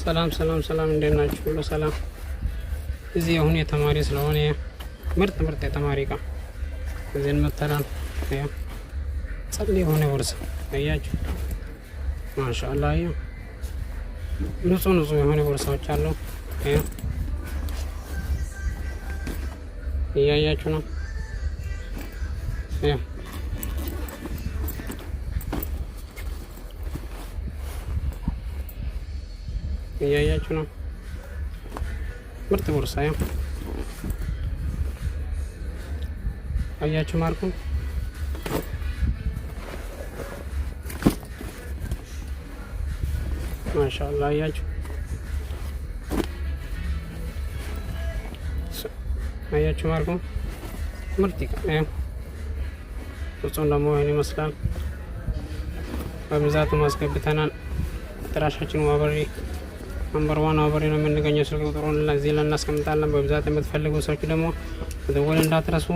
ሰላም ሰላም ሰላም፣ እንዴት ናችሁ? ሁሉ ሰላም። እዚህ አሁን የተማሪ ስለሆነ ምርጥ ምርጥ የተማሪ እቃ እዚህ እንመተናል። ጸጥ የሆነ ቦርሳ አያችሁ፣ ማሻአላ። ንጹህ ንጹህ የሆነ ቦርሳዎች አሉ። እያያችሁ ነው። እያያችሁ ነው። ምርጥ ቦርሳ ያው አያችሁ ማርኩ። ማሻአላ አያችሁ አያችሁ ማርኩ ምርጥ ያው ፍጹም ደግሞ ይሄን ይመስላል። በብዛቱ ማስገብተናል። አድራሻችን ዋበሪ number one ዋበሪ ነው የምንገኘው። ስልክ ቁጥሩን እዚህ ላይ እናስቀምጣለን። በብዛት የምትፈልጉ ሰዎች ደግሞ መደወል እንዳትረሱ።